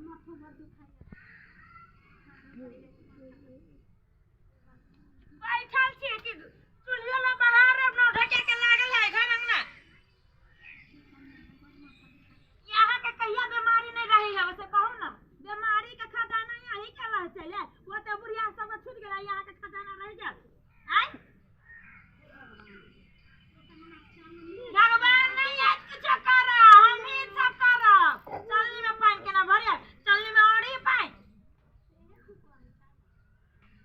माथो बड़ दुखाइया। बैठल छी कि चूल्हियो लग बाहर न ढके के लागल है घर अंगना। यहाँ के कहिया बीमारी नहीं रही है से कहू ना। बीमारी के खजाना यही के रह चले, वो तो बुढ़िया सब छूट गेला, यहाँ के खजाना रह गेल। आय भगवान नहीं आज कुछ कर, हम ही सब करब। चलनी में पानी केना भरे, चलनी में और ही पानी।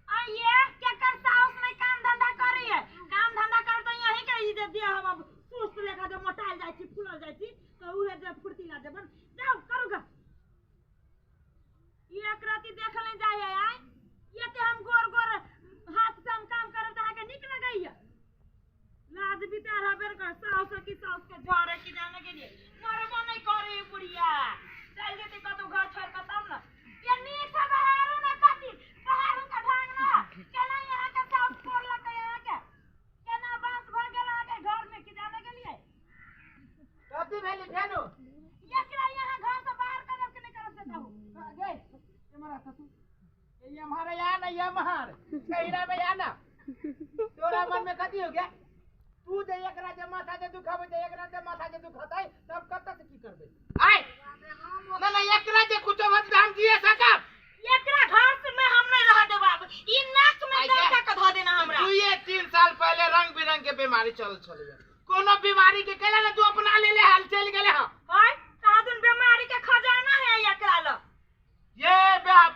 आइए केकर साउस नहीं काम धंधा करे है, काम धंधा कर तो यही के ई जे दिया हम सुस्त लेखा जो मोटाइल जाय छी फूलल जाय छी तो उहे जे फुर्तीला जे बन जाओ करू ग। ई एक राती देखल नहीं जाय है। आय एते हम गोर गोर हाथ से हम काम करब त अहाँके नीक लगैया। लाज बितार हबे कर साउस की साउस के झरे की जाने के लिए मरबो नहीं करे बुढ़िया। चल जेती कतौ घर छोड़ के तब न ये नीक से बहारू न कथी बहारू के ढंग न केना यहाँ के साउस कोर लके, यहाँ के केना बांस भ गेल अहाँ के घर में की जाने के लिए। कथी भेली फेनु? एकरा यहाँ घर से बाहर करब कि नहीं करब से कहू। गे एमरा तू ये हमारा या ना ये हमार कहिरा में या ना तोरा मन में कथी हो गया? तू जे एकरा जे माथा जे दुखाबै जे एकरा जे माथा जे दुखतै तब कत से की करबै? आय ना ना एकरा जे कुछो मत हम जिए सकब। एकरा घर से में हम नहीं रह देब आब। ई नाक में दर्द के धऽ देना हमरा। 2-3 साल पहले रंग बिरंग के बीमारी चल छलैया, कोनो बीमारी के केला ना तू अपना ले ले हाल चल गेले। हां आय कहा दिन बीमारी के खजाना है एकरा ल। ये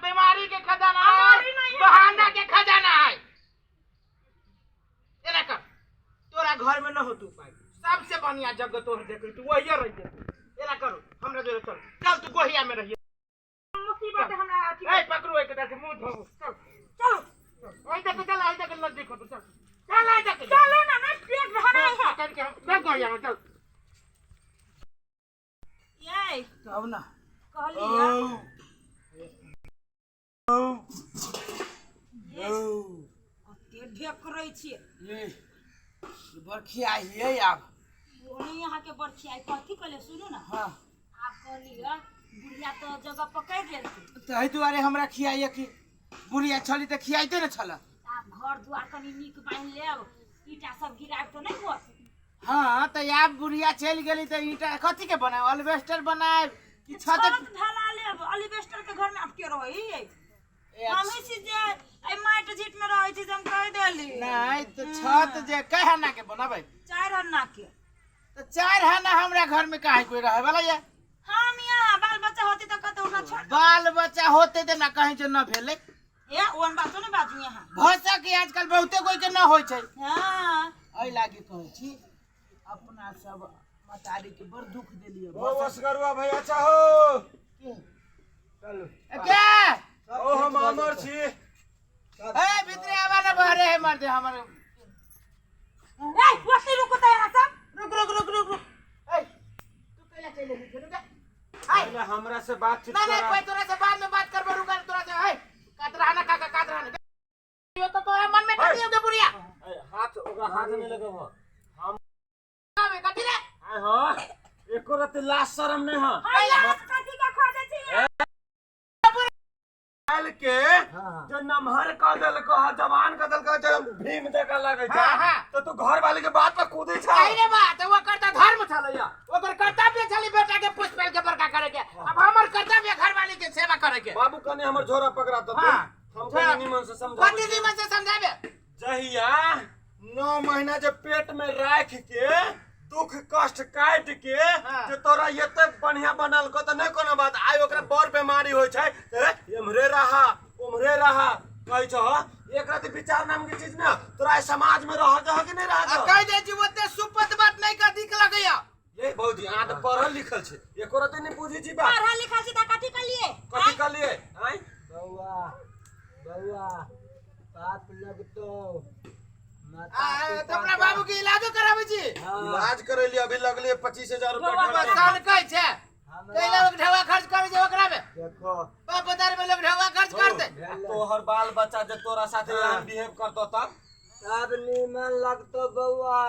बीमारी के खजाना हमारी नहीं है। बहाना के खजाना है। एना कर तोरा घर में न हो तू पाई सबसे बढ़िया जगह तोहर देख तू वही रह जेतू। एना करो हमरा जोरे चल चल तू गोहिया में रहिए। मुसीबत हमरा अथी ए पकड़ो एक से मुंह धो चल चलो ओइ देख चल ओइ देख नजदीक हो तू चल चल ओइ देख चलो ना ना पेट भरा है। पकड़ के हम चल गोहिया में चल। ये तब ना कहलिए कते ढेकरै छियै। ये बरखिया हियै आब। ओनी अहाँके बरखिया कथी कहलियै सुनू ना। हाँ आब कहलियै बुढ़िया तो जगह पकड़ि लेलकै तहि दुआरे हमरा खियाइए कि बुढ़िया छली तऽ खियाइते ने छल। आब घर दुआर कनि नीक बान्हि लेब, ईटा सब गिरायब तऽ नहि होत। हाँ तऽ आब बुढ़िया चलि गेली तऽ ईटा कथी के बनायब? अल्बेस्टर बनायब कि छत छत ढला लेब? अल्बेस्टर के घर में आब के रहै? हम ही छी जे एहि माटि झीट में रहै छी से हम कहि देली। नहीं तो छत जे कै हना के बनाबै? 4 हना के। तो 4 हना हमरा घर में काहे कोई रहे वाला ये? हम यहाँ बाल बच्चा होते तो कतौ ना छोड़। बाल बच्चा होते ते ना कहीं जे न भेलै। ए ओहन बातो नहीं बाजू यहाँ। भऽ सके आजकल बहुते कोई के न होइ छै। हाँ एहि लागी कहै छी अपना सब मतारी के बड़ दुख देलियै। ओ असगरुआ भैया अच्छा हो। चलू के ओ हम अमर छी। ए भीतरे आवा ना बहरे है मर दे हमर। ए ओते रुको त यहाँ सब। रुक रुक रुक रुक रुक। ए तू कैला चले गेली रुक। आय पहिले हमरा से बातचीत ना ना करा। कोई तोरा से बाद में बात करबो, रुक तोरा से। ए कात रहना काका कात रहना। यो तो तोरा मन में कथी हो गे बुढ़िया? ए, हाथ ओकरा हाथ नहीं लगबो। हम आवे कथी रे? आय हो एको रति लाज शरम नहीं हो। हाय लाज कथी के खोजे छी? काल के जो नमहर कह देलको ह जवान कह देलको जो भीम जका लगै छै। हाँ, हाँ। तो तू घर वाले के बात पर कूदै छै। सही रे बात, ओकर तऽ धर्म छलैया, ओकर कर्तव्य छलै बेटा के पुष्प पालि के बड़का करे के। अब हमर कर्तव्य घरवाली के सेवा करे के। बाबू कने हमर झोरा पकड़ा तो हाँ। हम कने निमन से समझाबै। कथी निमन से समझाबे? जहिया 9 महीना जे पेट में राख के दुख कष्ट काट के हाँ। जे तोरा एते बढ़िया बनल को त नहीं कोनो बात। आइ ओकरा बड़ बीमारी होय छै ते एम्हरे रहा ओम्हरे रहा कहै छौ। एक रात विचार नाम के चीज ना तोरा एहि समाज में रह के हो कि नहीं रह आ के? कहि दै छी ओते सुपत बात नहीं कह दिक लगैया। ये भौजी अहाँ तऽ पढ़ल लिखल छी एको रति नहीं बुझै छी बात। पढ़ल लिखल छी त कथी कहलिए? कथी कहलिए? आँय बौआ बौआ पाप लगतो। आ, तऽ अपना बाबू के इलाजो कराबै छी? इलाज करेलिए अभी लगले 25,000 रुपया बौआ, खर्चा। साल कहै छै कैला लोग ढेवा खर्च करै छै ओकरा में। देखो बाप दार में लोग ढेवा खर्च करते। तोहर बाल बच्चा जे तोरा साथे एहन बिहेव करतो तब तब नीमन लगतो बौआ।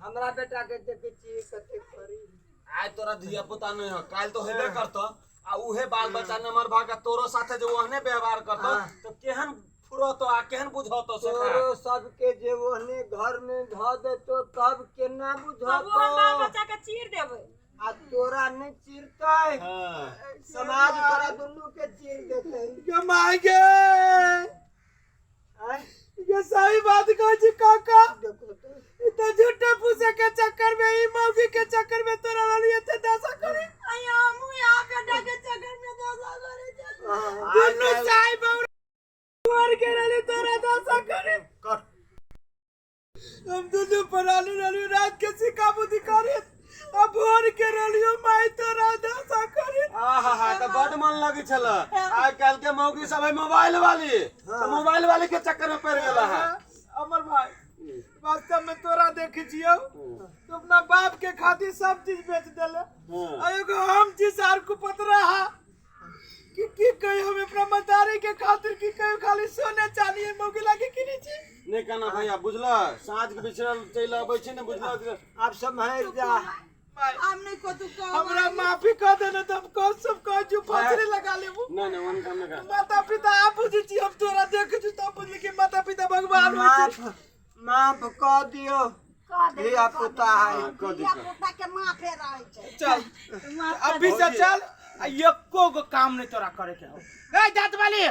हमरा बेटा के देखे छी कते करी। आइ तोरा धिया पुता नहीं हो काल्हि तो हेबे करतो। आ उहे बाल बच्चा नमर भऽ के तोरो साथे जे ओहने व्यवहार करतो हाँ। तो केहन फुरतो आ केहन बुझतो से तोरो सबके जे ओहने घर में धऽ देतो तब केना तब ओ हम बाल बुझतो बच्चा के चीर देबै। आ तोरा नहीं चिरतै, हाँ। समाज तोरा दुनू के चीर देतै। गे माय गे, आँय? ये सही बात कहै छी काका। देखो तो। ई तऽ झूठे फूसे के चक्कर में, ई मौगी के चक्कर में तोरा रहलियै एते दशा करे। आया हमहूँ यहाँ बेटा के चक्कर में दशा करे छी। हाँ। दुनू साई बहु के रहली तोरा दशा करे। कर। हम दुनू पराली रहली रात के सिक्का बुद्धि करे, आ भोर के रहलियो माय तोरा दशा करे। आहा हा, तऽ बड मन लगै छल। आइ काल्हि के मौगी सब है मोबाइल वाली, तऽ मोबाइल वाली के चक्कर में पड़ गेल है। अमर भाई, वास्तव में तोरा देखे छियौ तो अपना बाप के खातिर सब चीज बेच देले। आ एगो हम छी सार कुपतरा हा कि की कही, हम अपना मतारी के खातिर की कही, खाली सोने चांदी मौगी लागे किने छी। नहि कहना भैया, बुझल साँझ के बिछड़ल चलि अबै छै ने, बुझल। आब सम्हरि जा। माय, हम नहीं को तू कह। हमरा माफी कह देने तो हम कह सब कह जो फांसी लगा लेबू। नहि नहि, ओहन काम नहि कर। माता पिता आप बुझै छी, हम तोरा देखे छी तब बुझली कि माता पिता भगवान होइ छै। माफ माफ कऽ दियौ। कऽ देबै, धिया कऽ पुता देबै। है। हाँ, कऽ धिया दियौ। पुता के माफे रहै छै। चल अभी से चल, आ एको गो काम नहीं तोरा करे के हो। ए दांत वाली।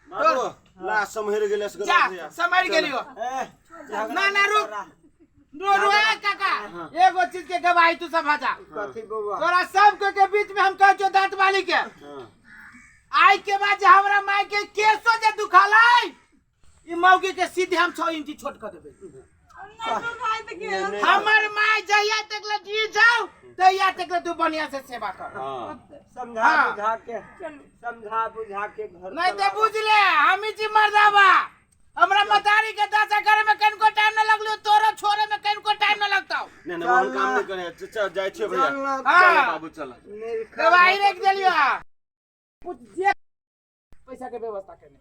बाबू ला सम्हरि गेलै असगर जा। भैया। समझ गेलियो। ए, ना ना, रुक, रो रो। ए काका, एगो चीज के गवाही तू सब जा। कथी बौआ? तोरा सब के बीच में हम कहै छियौ दांत वाली के, हाँ। आइ के बाद जे हमरा माय के केसो जे दुखालै, ई मौगी के सीधे हम 6 इंची छोट कर देबै। नहीं दुखाइत गेल। हमर माय जहिया तक ले जी जाओ तहिया तक ले तू बढ़िया से सेवा कर। हाँ। समझा हाँ। बुझा के, समझा बुझा के घर नहीं तो चलावा। बुझ ले, हम ही जी मर्दाबा, हमरा मतारी के दशा करे में कनको टाइम न लगलो, तोरो छोड़े में कनको टाइम न लगतो। नहि नहि, ओहन काम नहि करे। चल जाइ छियै भैया। चल ना। चल हाँ। बाबू, चल। निर्खा गवाही रख देलियो। कुछ जे पैसा के व्यवस्था केने